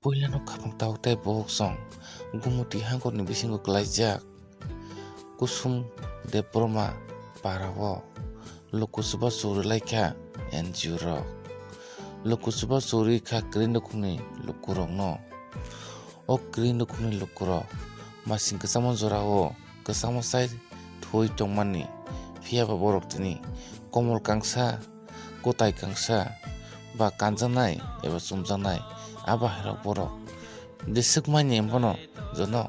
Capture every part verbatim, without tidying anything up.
Puilano khapang tabuk tei bohok song Gumuti hangkorni bisingo klaijak. Kusum Debbarma parao luku chubachu rwlaikha N G O rok. Luku chubachu rwkha kwrwi nukhungni lukurokno. O kwrwi nukhungni lukurok masing kwchangma jorao kwchangma chai thwi tongmani, phiya ba borok tini komol kangsa, kwtai kangsa ba kanjaknai eba chumjaknai, a bahairok borok jeswk manya bono jono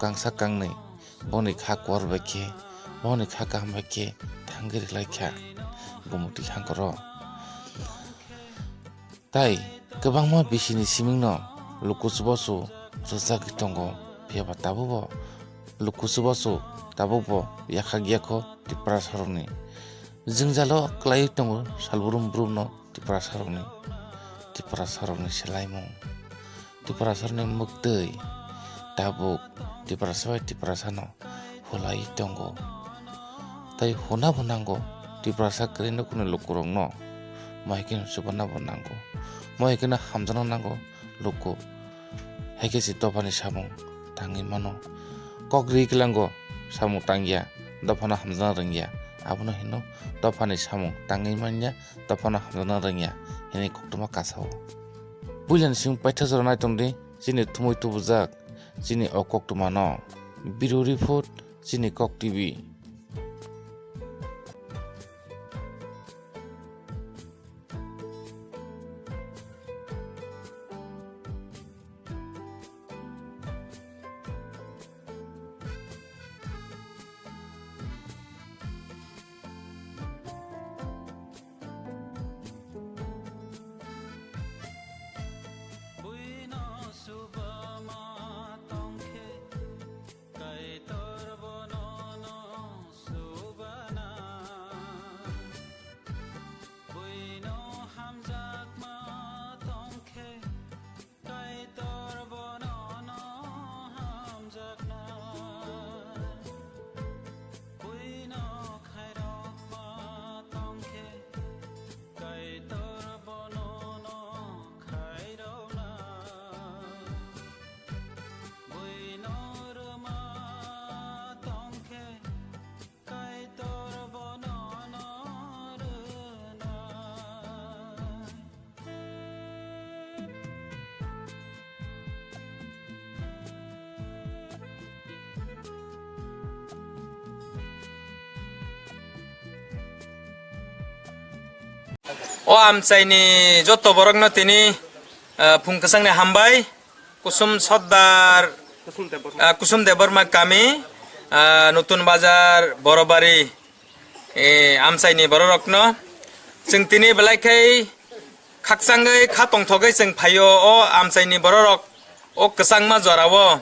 kangsa kangnwi boni kha kuar bai khe, boni kha kaham bai khe thangwi rwlai kha Gumuti hangkoro. Tai kwbangma bisini simingno luku chubachu rwjagwi tongo, phiya ba tabukbo luku chubachu tabukbo yakhak yakho Tiprasarokni. Jwngjalo kwlaiwi tongo salbrum brumno Tiprasarokni, Tiprasarokni swlaimung, Tiprasarokni mwktwi tabuk Tiprasa bai Tiprasano hulai tongo. Tai huna bo nango Tiprasa kwrwi nukhungni lukurokno. Mo hai kheno chubanabo nango. Mo hai kheno hamjakna nango luku. Hai khe se dophani samung tangwi mano. Kok ri klango samung tangya, dophano hamjakna rwngya. Abono hino dophani samung tangwi manya, dophano hamjakna rwngya hinwi koktwma kasao. Puilani simi paitha jora nai tongdi, chini thumwi tubujak chini o koktwmano. Bureau Report, chini Kok T V. Buino subama tongkhe, Kaitor bono no subana. Buino hamjakma tongkhe, Kaitor bono no hamjakna. Buino khairokma tongkhe, Kaitor bono no khairokna. Buino rwma tongkhe, Kaitor bono no rwna. O amchaini joto borokno tini, ah, phung kwchangni hambai. Kusum Sordar, Kusum Debbarma. Ah, Kusum Debbarma kami, ah, Nutun Bazar, Borobari, eh, amchaini bororokno. Chwng tini belai khai khakchangwi kha tongthogwi chwng phaio o amchaini bororok o kwchangma jorao,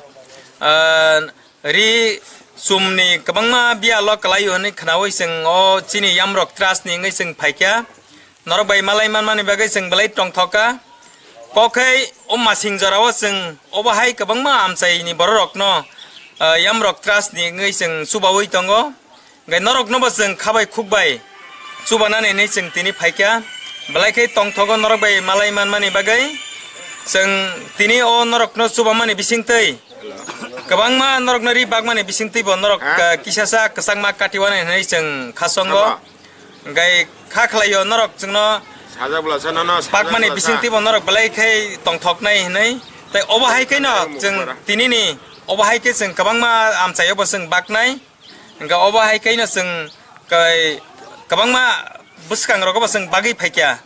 ah, ri chumni kwbangma biyalo kwlaio hwnwi khnaui chwng o chini Yamrok Trust ni wngwi chwng phaikha. Norok bai malai manmani bagwi chwng belai tongthok kha. Kok hai o masing jorao chwng obo hai kwbangma amchaini bororokno, ah, Yamrok Trust ni wngwi chwng chubaui tongo. Hwnkhe norokno bo chwng kha bai khuk bai chubanani hinwi chwng tini phaikha. Belai khe tongthogo norok bai malai manmani bagwi. Chwng tini o norokno chubamani bisingtwi kwbangma norokno ri bakmani bisingtwi bo norok, ha? Ah, kisasa kwchangma katiwani hinwi chwng khasongo. Haba. Hwnkhe kha khlaio norok chwngno Sajak bwlasa nono, sajak bakmani bwlasa. Bisingtwi bo norok belai khai tongthoknai hinwi. Tai obo hai khe no chwng tinini obo hai khe chwng kwbangma amchaio bo chwng baknai. Hwnkhe obo hai khe no chwng kai kwbangma bwskangrok bo chwng bagwi phaikha.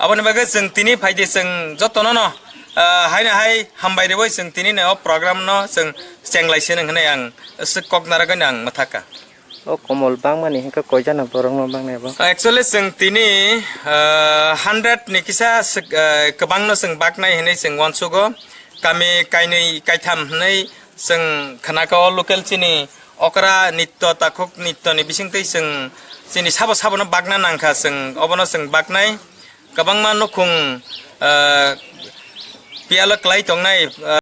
Aboni bagwi chwng tini phaidi chwng jotono no, ah, haino hai hambai rwui chwng tini no o program no chwng chenglai se nang hinwi ang swk kok narwgwi ang mwthakha. O komol bangmani hinkhe koijano borokno bangnai bo? Actually, chwng tini, ah, hundred ni kisa swk, ah, kwbangno chwng baknai hinwi chwng uansugo. Kami kainwi kaitham hinwi chwng khnakha o local chini okra nitto, takhuk nitto ni bisingtwi chwng chini sabo sabono bakna nangkha chwng, obono chwng baknai. Kwbangma nukhung, ah, piyalo kwlai tongnai, ah,